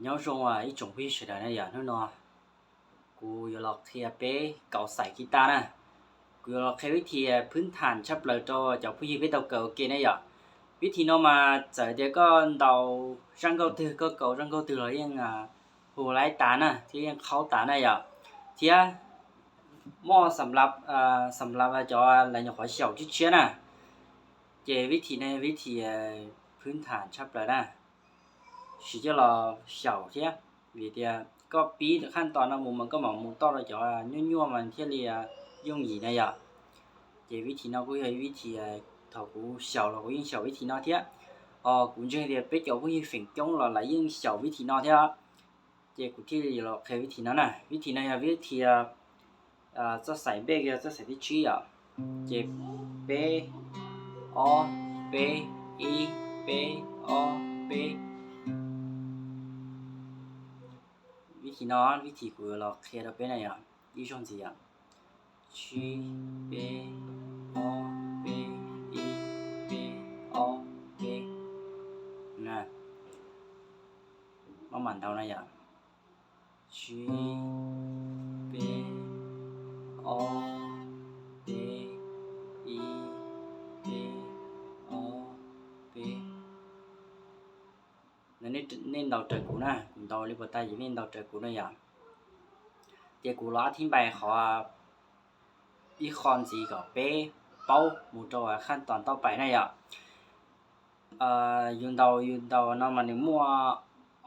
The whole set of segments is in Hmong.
Nyob zoo ib tsoom phooj ywg sawv daws na yom, hnub no kuv yuav los qhia peb kaus xais kis tas na. Kuv yuav los qhia vib thib phwb tham tshaj plaws rau cov phooj ywg peb tau kawm ua ke na yom. Vib thib no mas txawm tias koj ntaus zaj nkauj twg, koj kaus zaj nkauj twg los yeej hu laib tas na, thiab yeej qhaub tas na yom. Thiab muaj xam lav, xam lav cov lawv nyuam qhuav xyaum tshiab tshiab na, ces vib thib no yog vib thib phwb tham tshaj plaws na, siv coj los xyaum thiab. Vim tias koj pib khaj tos no mus mas koj mam mus toj rau cov nyuaj nyuaj mas thiaj li yooj yim na yom. Ces vib thib no kuj yog ib vib thib thaum kuv xyaum los kuv yeej xyaum vib thib no thiab. Kuv ntseeg tias peb cov phooj ywg feem coob los lawv yeej xyaum vib thib no thiab. Ces kuv thiaj li los qhia vib thib no na. Vib thib no yog vib thib txoj xais npej, yog txoj xais thib tsib yom. Ces peb, ob, peb, ib, peb, ob, peb. Vib thib no, vib thib kuv yuav los qhia rau peb na yom, ib zaug ntxiv yom. Tsib, peb, ob, peb, ib, peb, ob, peb. Maj mam ntaus na yom. Tsib, peb, ob, peb, ib, peb, ob, peb. Nej ntaus raws kuv na, kuv ntaus li puas tag ces nej ntaus raws kuv na yom. Ces kuv los ab thib npais qhov ib qho ntxiv kom peb paub mus rau khaj tos toj pais na yom. Yus ntaus, yus ntaus no mas nws muaj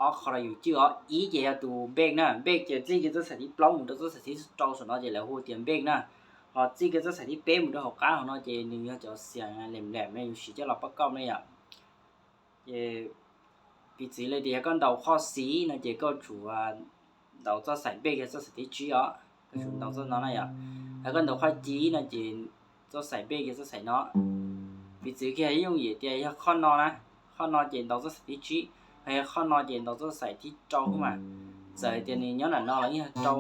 ob qho rau yus cwj os. Ib ces yog tus npej na, npej ces txij kiag txoj xais thib plaub mus rau txoj xais thib rau saum no ces lawv hu tias npej na. Ho txij kiag txoj xais thib peb mus rau hauv qab hauv no ces nws yog cov xiam lem lem na, yus siv coj los pab koj na yom. Ces piv txwv li tias yog koj ntaus qhov xis no ces koj tsum ntaus txoj xais npej kiag txoj xais thib tsib os, koj tsum ntaus txoj no na yom. Yog koj ntaus qhov cis no ces txoj xais npej kiag txoj xais no. Piv txwv kiag yooj yim tias yog qhov no na, qhov no ces ntaus txoj xais thib tsib, ho yog qhov no ces ntaus txoj xais thib rau xwb mas. Txawm tias nws nyob nram no los yeej yog rau,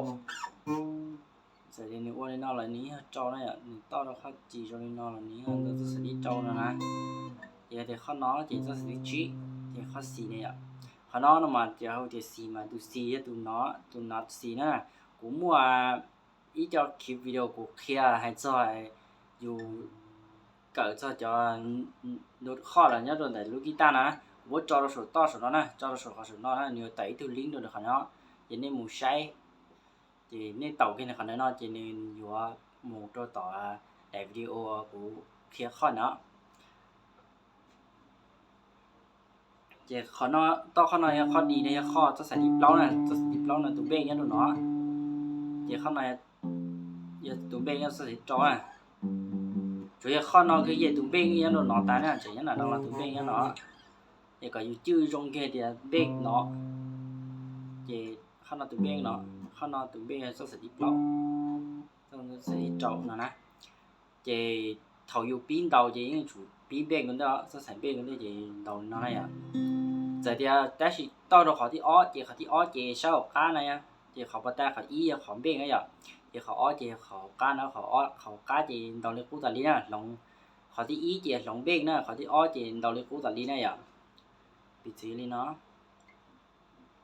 txawm tias nws ua li no los nws yeej yog rau na yom, nws toj rau qhov cis zoo li no los nws yeej yog ntaus txoj xais thib rau no na. Ces yog tias qhov no ces txoj xais thib tsib, ces qhov xis na yom. Qhov no no mas ces hu tias xis mas tus xis yog tus no, tus no xis na. Kuv muaj ib co khiv video kuv qhia hais txog yus kawm txog cov nut qhoj los nyob rau ntawm lub kis tas no na, kuv muab tso rau saum toj saum no na, tso rau saum qhov saum no na, nws yuav tawm ib tug link rau qhov no, ces nej mus saib. Ces nej taus kiag qhov ntawm no ces nws yuav mus rau tom daim video kuv qhia qhoj no. Ces qhov no, toj qhoj no yog qhov dis no, yog qhov txoj xais thib plaub na, txoj xais thib plaub no tus npej nyob rau no. Ces qhov no yog tus npej nyob txoj xais thib rau na. Tsuas yog qhov no kawg, yog tus npej nyob rau no tas na, tseem nyob nram no los tus npej nyob no. Ces kom yus cwj zoo kiag tias npej no, ces qhov no tus npej no, qhov no tus npej txoj xais thib plaub, txoj xais thib rau no na. Ces thaum yus pib ntaus ces yeej tsum pib npej ua ntej, txoj xais npej ua ntej ces ntaus li no na yom. Txawm tias tab sis toj rau qhov thib ob ces qhov thib ob ces sab hauv qab na, ces qhov puag ta qhov ib yog qhov npej na yom, ces qhov ob ces qhov hauv qab na, qhov hauv qab ces ntaus li qub tas li na, hloov, qhov thib ib ces hloov npej na, qhov thib ob ces ntaus li qub tas li na yom. Piv txwv li no,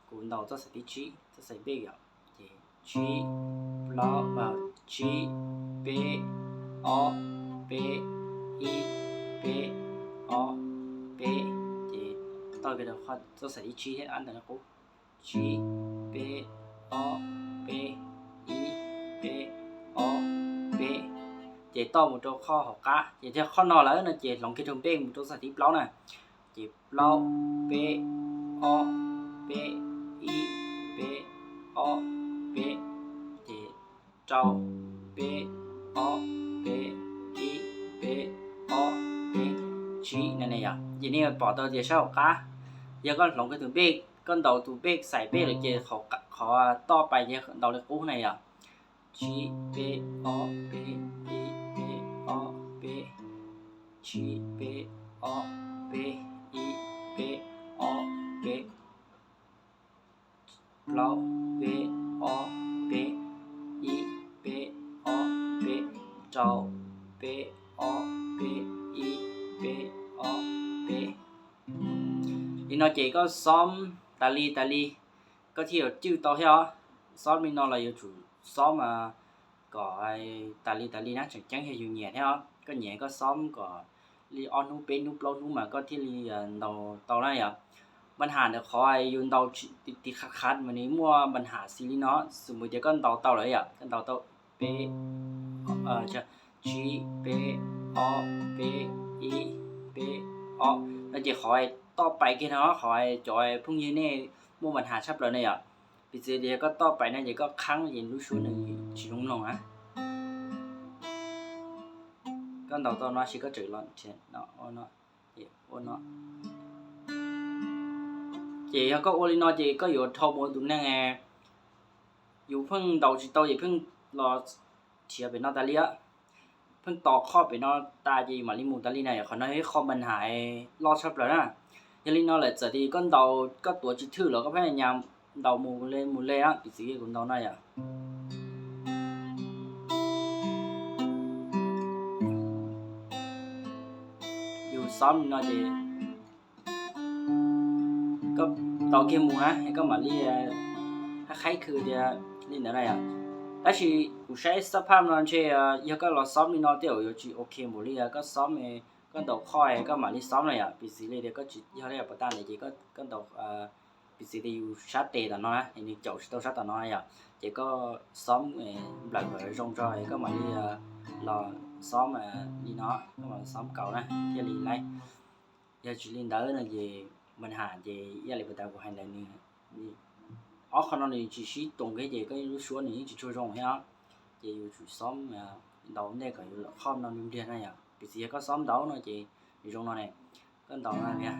kuv ntaus txoj xais thib tsib, txoj xais npej yom, ces tsib, plaub, tsib, peb, ob, peb, ib, peb, ob, peb, ces toj kiag rau txoj xais thib tsib thiab ab ntawd qub. Tsib, peb, ob, peb, ib, peb, ob, peb, ces toj mus rau qhov hauv qab, ces yog qhov no lawm no ces hloov kiag rau npej mus rau txoj xais thib plaub na. Ces plaub, peb, ob, peb, ib, peb, ob, peb, ces rau, peb, ob, peb, ib, peb, ob, peb, tsib na ne yom. Ces nej pom tau tias sab hauv qab, yog koj hloov kiag tus npej, koj ntaus tus npej xais npej lawm ces qhov toj pais ces ntaus li qub na yom. Tsib, peb, ob, peb, ib, peb, ob, peb, tsib, peb, ob, peb, ib, peb, ob, peb, plaub, peb, ob, peb, ib, peb, ob, peb, rau, peb, ob, peb, ib, peb, ob, peb. Li no ces koj xoob tas li tas li, koj thiaj yuav cwj tau thiab os. Xob li no los yuav tsum xob mas kom tas li tas li na, tseem ceeb yog yus nyiam thiab os. Koj nyiam koj xob kom li ob hnub peb hnub plaub hnub mas koj thiaj li ntaus tau na yom. Npa nham ntawm qhov yus ntaus tiv qhav qhav mas nws muaj npa nham xws li no, xws mus tias koj ntaus tau lawm yom, koj ntaus tau peb, tsib, peb, ob, peb, ib, peb, ob no ces qhov toj pais kiag no, qhov cov phooj ywg nej muaj npa nham tshaj plaws ne yom. Piv txwv tias koj toj pais no ces koj qhaab ces lub suab nws tsis zoo mloog na. Koj ntaus tau no sis koj tseem los ua no. Ces yog koj ua li no ces koj yuav dhau mus tus neeg yus pheej ntaus tsis tau ces pheej los nrhiav pem no tas li, pheej tos qhov pem no tas ces yus mam li mus tas li na. Qhov no yog ib qho npa nham loj tshaj plaws na. Yog li no lawm txawm tias koj ntaus koj tuav tsis thwj los koj pheej nyas ntaus mus le mus le, piv txwv kuv ntaus no yom. Yus xob no ces koj ntaus kiag mus na, koj mam li qhaib qhaib khw tias li ntawd na yom. Tab sis kuv saib xab phaj no ntshe yog koj los xob li no tej zaum yuav tsis ok npaum li koj xob, koj ntaus qhov koj mam li xob na yom. Piv txwv li tias koj tsis yog li puas tas ntawd ces koj ntaus, piv txwv tias yus sab tes tom no na, nws caum tsis tau sab tom no yom, ces koj xob nplawm kom zoo tso koj mam li los xob li no, koj mam xob kaus na thiaj li laib. Yog tsis li ntawd no ces npa nham ces ib yam li puas tas kuv hais ntawd nws, ob qho no nws tsis sib toos kiag ces koj lub suab nws yeej tsis tshua zoo thiab. Ces yus tsum xob ntaus ntej kom yus lawm qhov no nws npliag na yom. Piv txwv yog koj xob ntaus no ces nws zoo no ne, koj ntaus no na,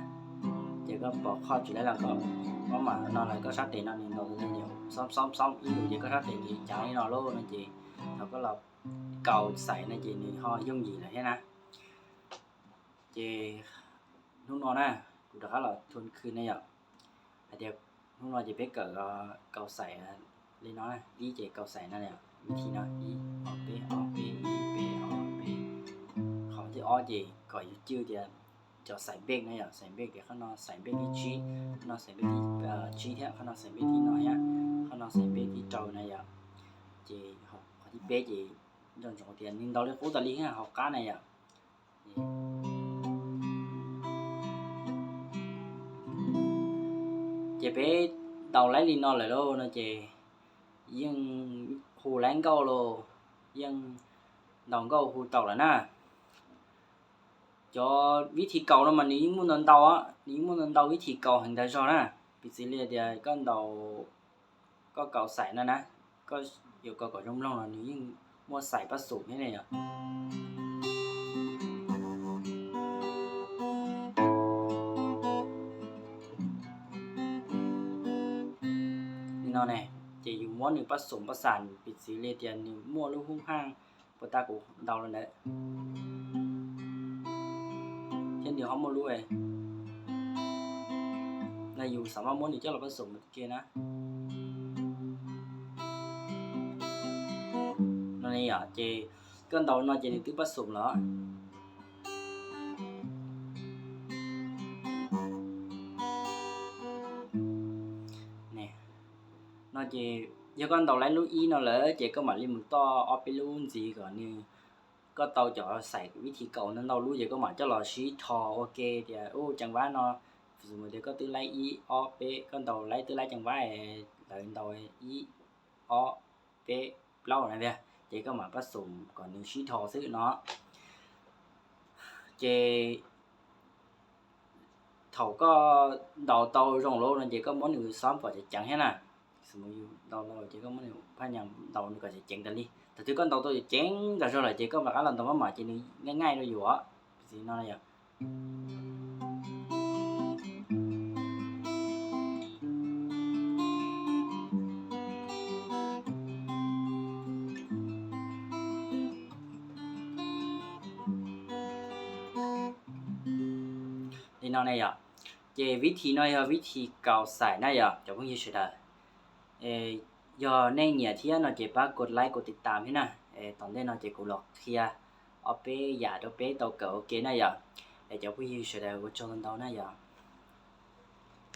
ces koj pom qhov tsis laib los koj, maj mam no lawm koj sab tes no nws ntaus tus ntej, xob xob xob ib lus ces koj sab tes nws cav li no lauj no ces thaum koj los kaus xaim no ces nws ho yooj yim lawm thiab na. Ces hnub no na, kuv rov qab los thua khw na yom, hais tias hnub no ces peb kawm kaus xaim li no, ib ces kaus xaim no, vib thib no ib ob peb ob peb ib peb ob peb. Qhov thib ob ces kom yus cwj tias cov xaim npej na yom, xaim npej tias qhov no xaim npej thib tsib, qhov no xaim npej thib tsib thiab qhov no xaim npej thib no thiab qhov no xaim npej thib rau na yom. Ces qhov thib peb ces nco ntsoov tias nws ntaus li qub tas li hauv qab na yom. Ces peb ntaus laib li no lawm lauj no ces yeej hu laib nkauj lauj, yeej ntaus nkauj hu tau lawm na. Cov vib thib kaus no mas nws yeej muaj ntau ntau, nws yeej muaj ntau ntau vib thib kaus heev tas zog na. Piv txwv li tias koj ntaus, koj kaus xaim no na, koj yuav kaus kom zoo mloog los nws yeej muaj xaim pab xum thiab ne yom. Li no ne, ces yus muab nws pab xum pab xam, piv txwv li tias nws muaj lub hub haaj puas tas kuv ntaus los ntawd, thiab nws ho muaj lub no yus xav maj muab nws coj los pab xum ua ke na. No ne yom, ces koj ntaus no ces nws twb pab xum los. No ces yog koj ntaus laib lub ib no lawm ces koj mam li mus toj ob peb lub ntxiv kom nws, koj tau cov xaim vib thib kaus ntau ntau lub ces koj mam coj los sib tho ua ke tias u ceev vab no, tias koj twb laib ib ob peb, koj ntaus laib twb laib ceev vab, lawv ntaus ib ob peb plaub na tiag, ces koj mam pab xum kom nws sib tho xwb no. Ces thaum koj ntaus tau zoo lawm no ces koj muab nws xob kom ceev ceev thiab na. Xws li yus ntaus tau ces koj muab nws phaj nyas ntaus nws kom ceev ceev tas li. Thaum twg koj ntaus tau ceev ceev tas zog lawm ces koj mam rov qab los ntaus maj mam ces nws nqaij nqaij rau yus os. Piv txwv no yom. Li no ne yom, ces vib thib no yog vib thib kaus xaim na yom cov phooj ywg sawv daws. Yog nej nyiam thiab no ces pab kos like kos tiv tam thiab na. Tom ntej no ces kuv los qhia ob peb yam rau peb tau kawm ua ke na yom. Es cov phooj ywg sawv daws ua tsaug ntau ntau na yom.